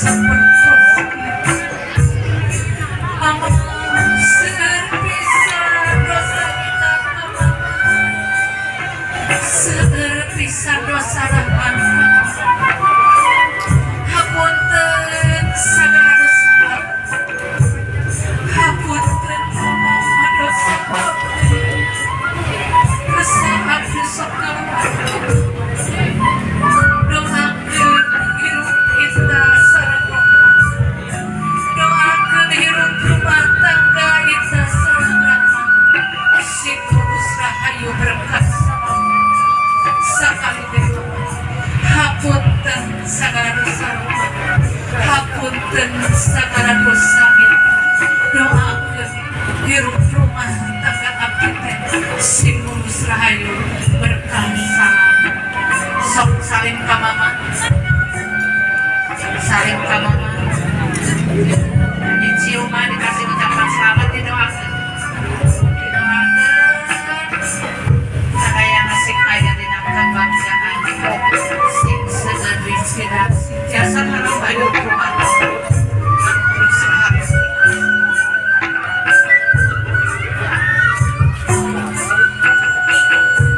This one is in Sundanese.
Sapertos Mama, seueur pisan dosa kita ka Mama, seueur pisan dosa Rahman. Hapunten sagala dosa, hapunten Mama, dosa resep abdi sok keluar. Doakeun hirup kita sareng Rahman, doakeun hirup rumah tangga kita sareng Rahman, sing mulus rahayu berkah salam. Sakali deui, hapunten sagala dosa Rahman, hapunten sagala dosa kita. Doakeun hirup rumah tangga abdi teh sing mulus rahayu berkah salam. Sok salim ka Mama.